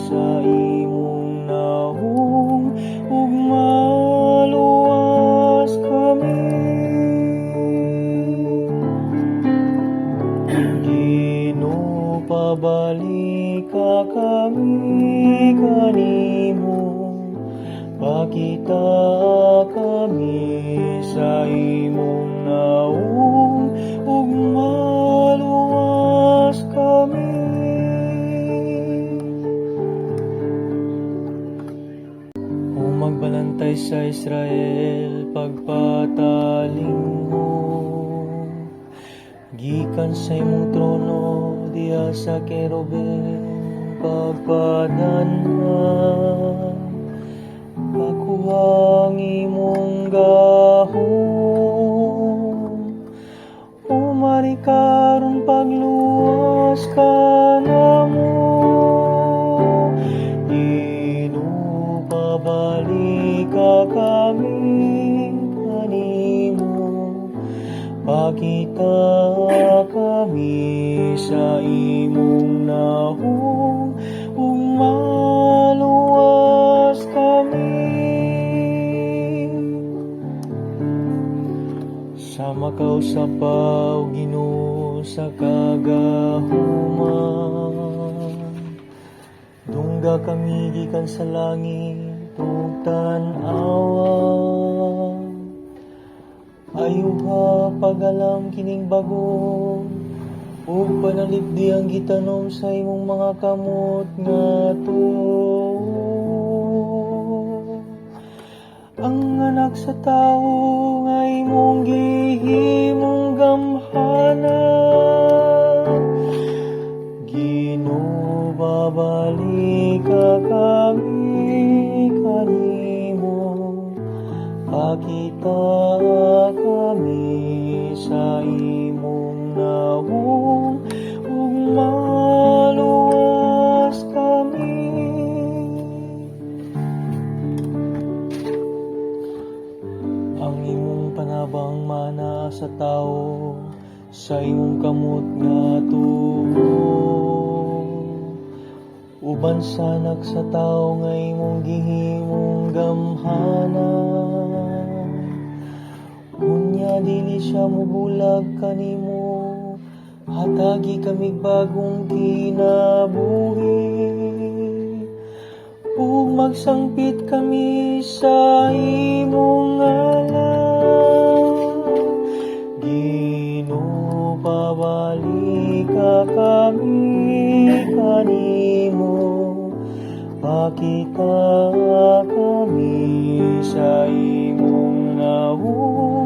sa imong naong ug maluwas kami. Ginoo, pabalika kami kanimo. Pakita kami sa imong naong ug maluwas kami. O magbalantay sa Israel, pagpatalinghog gikan sa imong trono diha sa kerubin, pagpadanhan, pakuha ang imong gahom. Umari karon, pagluwas ka namo. Ginoo, pabalika kami kanimo. Pakita kami sa imong naong ug maluwas kami. Sama ka usab pa, o Ginoo, sa kagahuman. Dungga kami gikan sa langit ug tan-awa. Ayuha pag-alam kining bag-o ug panalipdi ang gitanom sa imong mga kamot nga tuo. Ang anak sa tawo nga imong gihimong gamhanan. Ginoo, pabalika kami kanimo. Pakita kami sa imong naong ug maluwas kami. Ang imong panabang mana sa tawo sa imong kamot nga tuo, uban sa anak sa tawo nga imong gihimong gamhanan. Unya dili siya mubulag kanimo, hatagi kami bagong kinabuhi ug magsangpit kami sa imong ngalan. Ginoo, pabalika kami kanimo. Pakita kami sa imong naong.